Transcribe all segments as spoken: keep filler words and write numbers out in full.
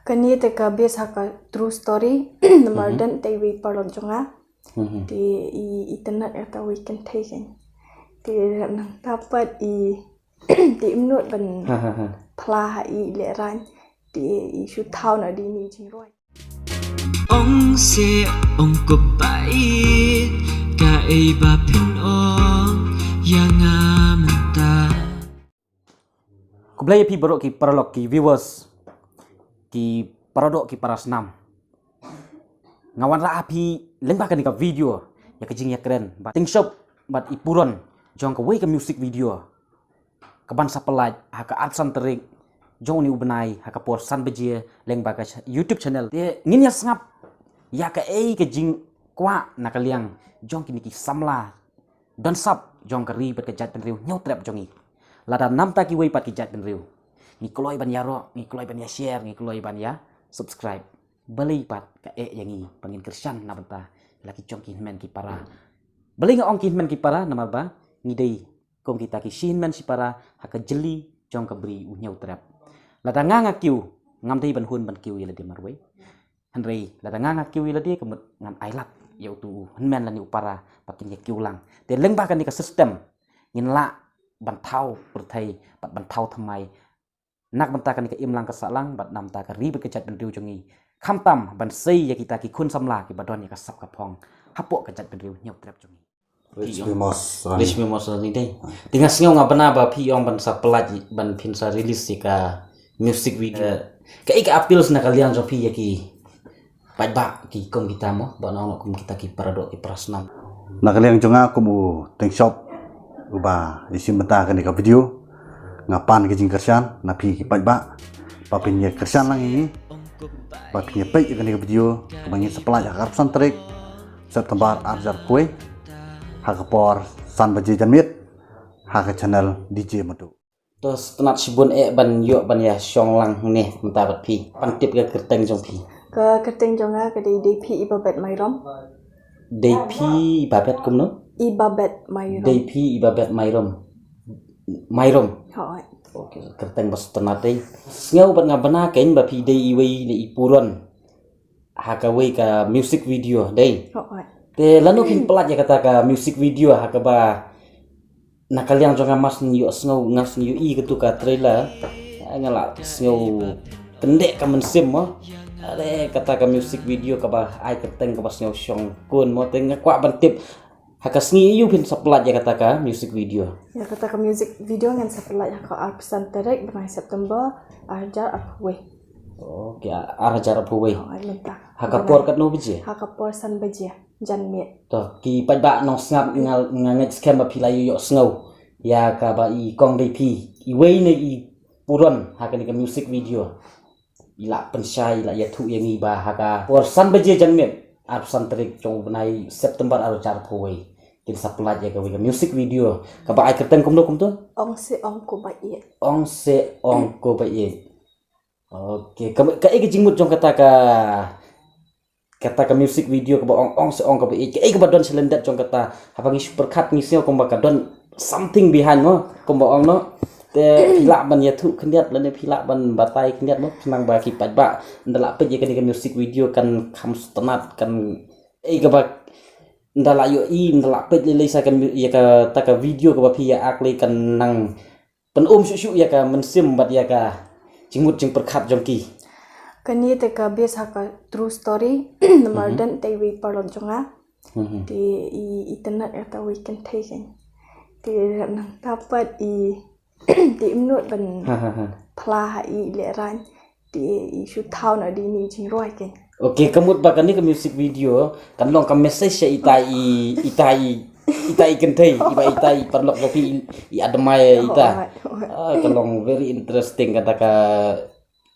Kane te ka base ha ka true story. Namar don te iwei paralok jong nga. Te i, i tynnad ïa kata kawei kynthei kein. Te nangta pat i, te im nud ban phla ha i lehraiñ. Te i shu thaw na dei ne jingrwai. Ong se ong ko pait, kaei ba phin ong ïa nga mynta. Khublei ïa phi baroh ki paralok ki viewers, ki paradoh ki parasnam. Nga wanrah ha phi lyngba kane ka video ïa ka jingïakren bad tyngshop bad i puron jong kawei ka music video kaban sa pynlait ha ka arphew san tarik jong une u bnai ha ka por san baje lyngba ka ch-, YouTube channel. Te ngin ïa sngap ïa kaei ka jingkwah na ka liang jong kine ki samla don sap jong ka ri bad ka jaitbynriew Hynñiewtrep jong ngi. Lada namta kiwei pat ki jaitbynriew, ngi kloi ban ïaroh, ngi kloi ban ïa share, ngi kloi ban ïa subscribe. Balei pat kaei ïa ngi ba ngin kyrshan na bynta la ki jong ki hynmen ki para. Balei nga ong ki hynmen ki para? Namar ba ngi dei kum kita ki shi hynmen shi para ha ka jylli jong ka bri u Hynñiewtrep. Lada nga nga kiew, ngam dei ban hun ban kiew ïa lade marwei. Hynrei lada nga nga kiew ïa lade, ka mut ngan ailad ïa utu u hynmen lane u para ba kin ïa kiew lang. Te lyngba kane ka system ngin lah ban thaw pyrthei bad ban thaw thymmai na ka bynta kane ka imlang ka sahlang bad na ka bynta ka ri bad ka jaitbynriew jong ngi. Khamtam ban sei ïa kita ki khun samla kiba don ïa ka sap ka phong hapoh ka jaitbynriew Hynñiewtrep jong ngi. Rich Mimos. Rich Mimos ni dei. Te nga sngew nga bna ba phi ong ban sa pynlait, ban phin sa release ïa ka music video. Kaei ka appeal na ka liang jong phi ïa ki paidbah ki kum kita mo, ba ong kum kita ki paradoh ki parasnam. Na ka liang jong nga kum u tyngshop uba ïashim bynta kane ka video, nga pan ka jingkyrshan na phi ki paidbah ba phin ïa kyrshan lang ïa ngi, ba phin ïa peit ïa kane ka video kaba ngin sa pynlait ha ka arphew san tarik September arhajar arphew wei ha ka por san baje janmiet ha ka channel D J Madu. To sngewtynnat shibun eh ban ïoh ban ïa shong lang ne mynta bad phi. Pan tip ka kyrteng jong phi. Ka kyrteng jong nga ka dei Deiphi Ibabet Mairom. Deiphi Ibabet kumno? Ibabet Mairom. Deiphi Ibabet Mairom. Mairom. Hooid. Okay, kyrteng ba sngewtynnat dei. Sngew bad nga bna kein ba phi dei iwei na i puron ha kawei ka music video dei. Hooid. Te lano phin pynlait ïa kata ka music video ha kaba na ka liang jong nga mas ïoh sngew, nga sngew ïohi katu ka trailer. Nga la sngew kyndit ka mynsiem mo. Are kata ka music video kaba ai kyrteng kaba sngew shongkun mo, te nga kwah ban tip ha ka sngi aïu phin sa pynlait ïa kata ka music video. Ïa kata ka music video ngan sa pynlait ha ka arphew san tarik bnai September arhajar arphew wei. Okay, arhajar arphew wei. Hooid mynta. Ha ka por katno baje? Ha ka por san baje janmiet. To ki paidbah nongsngap, nga, nga ngeit skhem ba phi la ïoh sngew ïa kaba i kong Deiphi, iwei na i puron ha kane ka music video, i la pynshai, i la ïathuh ïa ngi ba ha ka por san baje janmiet arphew san tarik jong u bnai September arhajar arphew wei kin sa pynlait ïa kawei ka music video kaba ai kyrteng kumno kumto? Ong se ong ko ba ïeit. Ong se ong ko ba ïeit. Okay, ka, kaei ka jingmut jong kata ka, kata ka music video kaba ong ong se ong ko ba ïeit, kaei kaba don shalyndet jong kata? Haba ngi shu pyrkhat ngi sngew kumba ka don something behind mo, kumba ong no. Te phi lah ban ïathuh khyndiat lane phi lah ban batai khyndiat mo, khnang ba ki paidbah ynda la peit ïa kane ka music video kan kham sngewtynnat, kan, ei kaba ynda la ïohi, ynda la peit lei lei sa ka mu-, ïa kata ka video kaba phi ïa ak lei kan nang pynum shuh shuh ïa ka mynsiem bad ïa ka jingmut jingpyrkhat jong ki. Kane te ka base ha ka true story. Namar don te iwei paralok jong nga. Te i, i tynnad ïa kata kawei kynthei kein. Te nangta pat i, te im nud ban phla ha i lehraiñ. Te i shu thaw na dei ne jingrwai kein. Okay, ka mut ba kane ka music video kan long ka message ïa ita i, ita i, ita i kynthei, iba ita i paralok ba phi i admire ïa ita. Hooid, hooid. Ah, ka long very interesting kata ka,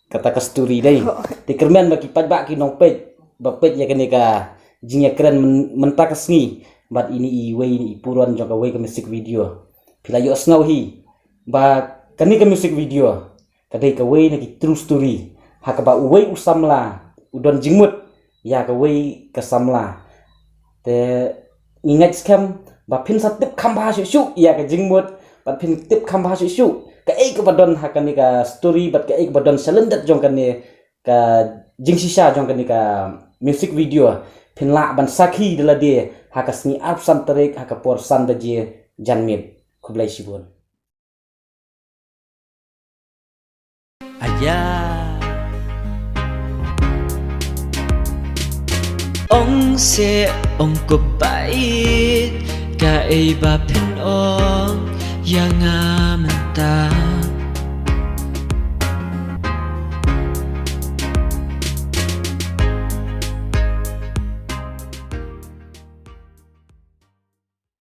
kata ka story dei. Hooid. Te kyrmen ba ki paidbah ki nongpeit ba peit ïa kane ka jingïakren myn-, mynta ka sngi bad ine iwei ine i puron jong kawei ka music video, phi la ïohsngew hi ba kane ka music video ka dei kawei na ki true story ha kaba uwei u samla u don jingmut ïa kawei ka samla. Te ngi ngeit skhem ba phin sa tip kham bha shuh shuh ïa ka jingmut bad phin tip kham bha shuh shuh kaei kaba don ha kane ka story bad kaei kaba don shalyndet jong kane ka jingshisha jong kane ka music video, phin lah ban sakhi da lade ha ka sngi arphew san tarik ha ka por san baje janmiet. Khublei shibun. Aya. Ong se ong ko bai, kaei ba phin ong ïa nga mynta.